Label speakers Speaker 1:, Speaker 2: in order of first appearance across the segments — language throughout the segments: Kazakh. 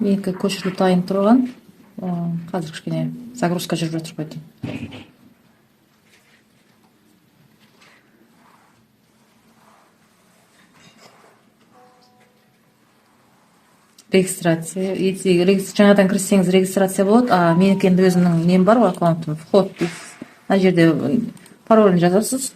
Speaker 1: Менікі көшіріліп дайын тұрған. Қазір кішкене загрузка жүріп жатыр ғой деймін. Регистрация, жаңадан кірсеңіз, регистрация болады. А менікі енді өзімнің нем бар ғой, аккаунтым. Вход дейсіз, мына жерде паролін жазасыз.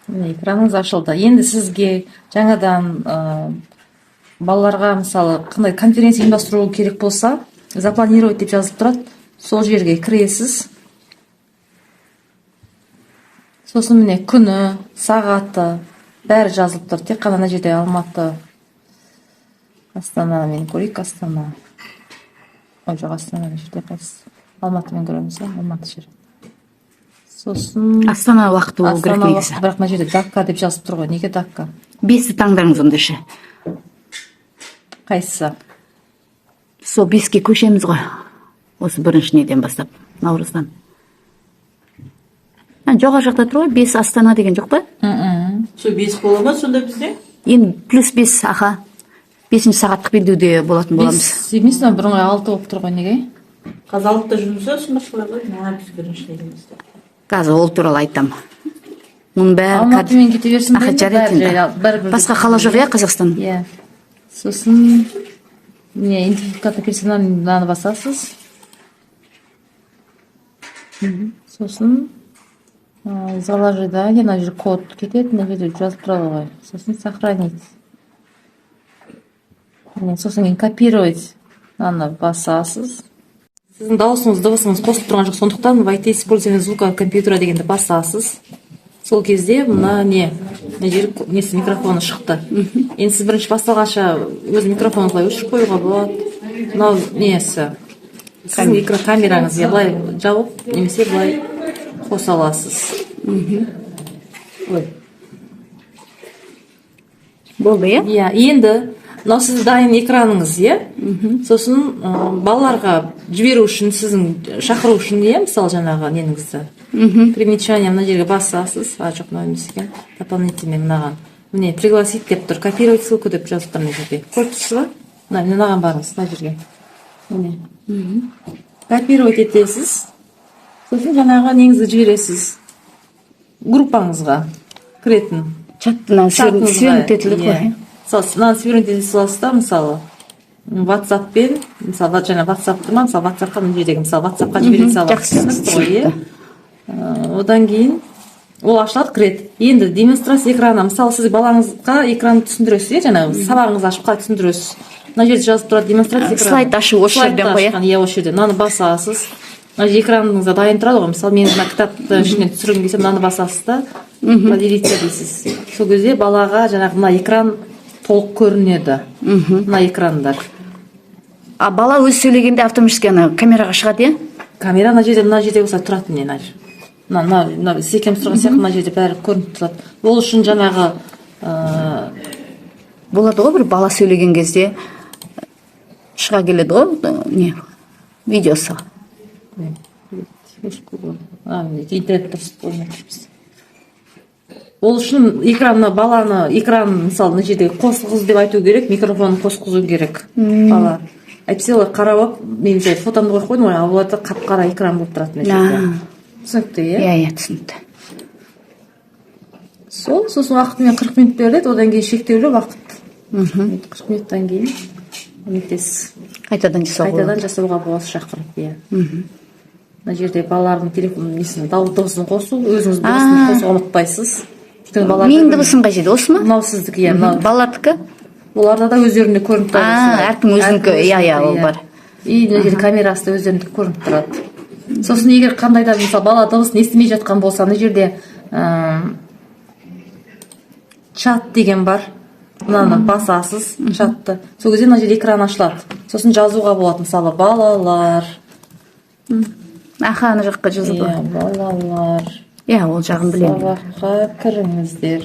Speaker 1: Міне, экраныңыз ашылды. Енді сізге жаңадан балаларға, мысалы, қандай конференция ұйымдастыру керек болса, «Запланировать» деп жазылып тұрады, сол жерге кіресіз. Сосын, міне, күні, сағаты, бәрі жазылып тұр. Тек қана мына жерде Алматы, Астанамен көрейік. Астана, ой, жоқ, Астана мына жерде қайсысы? Алматымен көреміз ба? Алматы жері. Сосын
Speaker 2: Астана уақыты болу керек
Speaker 1: Астана
Speaker 2: негізі.
Speaker 1: уақыты, бірақ мына жерде Дакка деп жазып тұр ғой. Неге Дакка?
Speaker 2: 5-ті таңдаңыз онда ше.
Speaker 1: Қайсысы?
Speaker 2: Сол 5-ке көшеміз ғой осы бірінші неден бастап, наурыздан. А, жоғары жақта тұр ғой, 5 Астана деген, жоқ па?
Speaker 3: Сол 5 бола ма сонда бізде?
Speaker 2: Енді плюс 5, аха, бесінші сағаттық белдеуде болатын боламыз.
Speaker 1: 5 емес, мына бірыңғай 6 болып тұр ғой. Неге?
Speaker 3: Қазір 6-да жүрміз ба сосын басқалар ғой мына біз бірінші неден бастап.
Speaker 2: Қазір ол туралы айтамын, мұның бәрі
Speaker 1: Алматымен кете берсін
Speaker 2: Аха,
Speaker 1: ба енді?
Speaker 2: жарайды.
Speaker 1: Бәрі
Speaker 2: Енді
Speaker 1: жайлы, бәрібір.
Speaker 2: Басқа қала жоқ, иә, Қазақстан?
Speaker 1: Иә. Сосын, міне, идентификатор персональный, мынаны басасыз. Сосын заложить, мына жерде код кетеді, мына жерде жазып тұрады ғой. Сосын «Сохранить». Міне, сосын кейін «Копировать», мынаны басасыз. Сіздің дауысыңыз, дыбысыңыз қосылып тұрған жоқ, сондықтан «Войти использование звука компьютера» дегенді басасыз. Сол кезде мына не, мына жер несі, микрофоны шықты. Енді сіз бірінші басталғанша өз микрофоныңызды былай өшіріп қоюға болады. Мынау несі, сіздің экран, камераңыз, иә, былай жауып немесе былай қоса аласыз. Ой.
Speaker 2: Болды, иә?
Speaker 1: Иә, енді мынау сіздің дайын экраныңыз, иә. Сосын балаларға жіберу үшін, сіздің шақыру үшін, иә, мысалы, жаңағы неңізді, примечание, мына жерге басасыз. А, жоқ, мынау емес екен, дополнительный мынаған. Міне, «Пригласить» деп тұр, «Копировать ссылку» деп жазып тұр мына жерде, көріп тұрсыз ба? Мына, мынаған барыңыз, мына жерге, міне, копировать етесіз. Сосын жаңағы неңізді жібересіз, группаңызға кіретін
Speaker 2: Чаттына.
Speaker 1: Чатыңызға,
Speaker 2: Свернуть етіледі ғой.
Speaker 1: Иә. Мысалы, мынаны свернуть ете саласыз да, мысалы, ватсаппен, мысалы, жаңа ватсапты ма, мысалы, ватсапқа, мына жердегі, мысалы, ватсапқа жібере саласыз.
Speaker 2: Жақсы.
Speaker 1: Түсінікті ғой, иә? Одан кейін ол ашылады, кіреді. Енді демонстрация экраны, мысалы, сіз балаңызға экранды түсіндіресіз, иә, жаңағы сабағыңызды ашып қалай түсіндіресіз? Мына жерде жазып тұрады «Демонстрация экрана».
Speaker 2: Слайд ашу осы
Speaker 1: Слайдты
Speaker 2: жерден ғой, иә?
Speaker 1: Ашқан, иә, осы жерде мынаны басасыз. Мына жерде экраныңызда дайын тұрады ғой. Мысалы, мен мына кітапты ішінен түсіргім келсе, мынаны басасыз да, «Поделиться» дейсіз. Сол кезде балаға жаңағы мына экран толық көрінеді, мына экрандар.
Speaker 2: А бала өзі сөйлегенде автоматически ана камераға шығады, иә?
Speaker 1: Камера мына жерде, мына жерде осылай тұрады. Міне, мына жер, мына мына мына сіз екеуміз тұрған сияқты, мына жерде бәрі көрініп тұрады. Ол үшін жаңағы
Speaker 2: Болады ғой, бір бала сөйлеген кезде шыға келеді ғой не, видеосы.
Speaker 1: А, міне, интернет дұрыс қоймай тұрмыз. Ол үшін экранны, баланы экран, мысалы, мына жерде қосқыз деп айту керек, микрофонын қосқызу керек бала. Әйтпесе олар қарап алып, мен жай фотомды қойып қойдым ғой, ал оларда қап қара экран болып тұрады мына жерде. Түсінікті, иә?
Speaker 2: Иә, түсінікті.
Speaker 1: Сол, сосын уақытымен 40 минут беріледі, одан кейін шектеулі уақыт. 40 минуттан кейін нетесіз.
Speaker 2: Қайтадан жасауға
Speaker 1: Қайтадан
Speaker 2: болады.
Speaker 1: жасауға болады шақырып, иә. Мына жерде балалардың телефон несін, дыбысын қосу, өзіңіз дыбысын қосуға ұмытпайсыз, өйткені балалар
Speaker 2: Менің дыбысым қай жерде, осы ма?
Speaker 1: Мынау сіздікі, иә, мынау.
Speaker 2: Балалардікі?
Speaker 1: Оларда да өздерінде көрініп тұрады осылай.
Speaker 2: Әркім өзінікі,
Speaker 1: Әркім
Speaker 2: иә,
Speaker 1: өзінікі,
Speaker 2: ол бар.
Speaker 1: И мына жерде камерасы да өздерінікі көрініп тұрады. Сосын егер қандай да, мысалы, бала дыбысын естімей жатқан болса, мына жерде «Чат» деген бар, мынаны басасыз, чатты. Сол кезде мына жерде экран ашылады, сосын жазуға болады, мысалы, балалар.
Speaker 2: Аха, ана жаққа жазады
Speaker 1: Иә,
Speaker 2: ғой.
Speaker 1: балалар,
Speaker 2: Иә, ол жағын білемін.
Speaker 1: сабаққа кіріңіздер.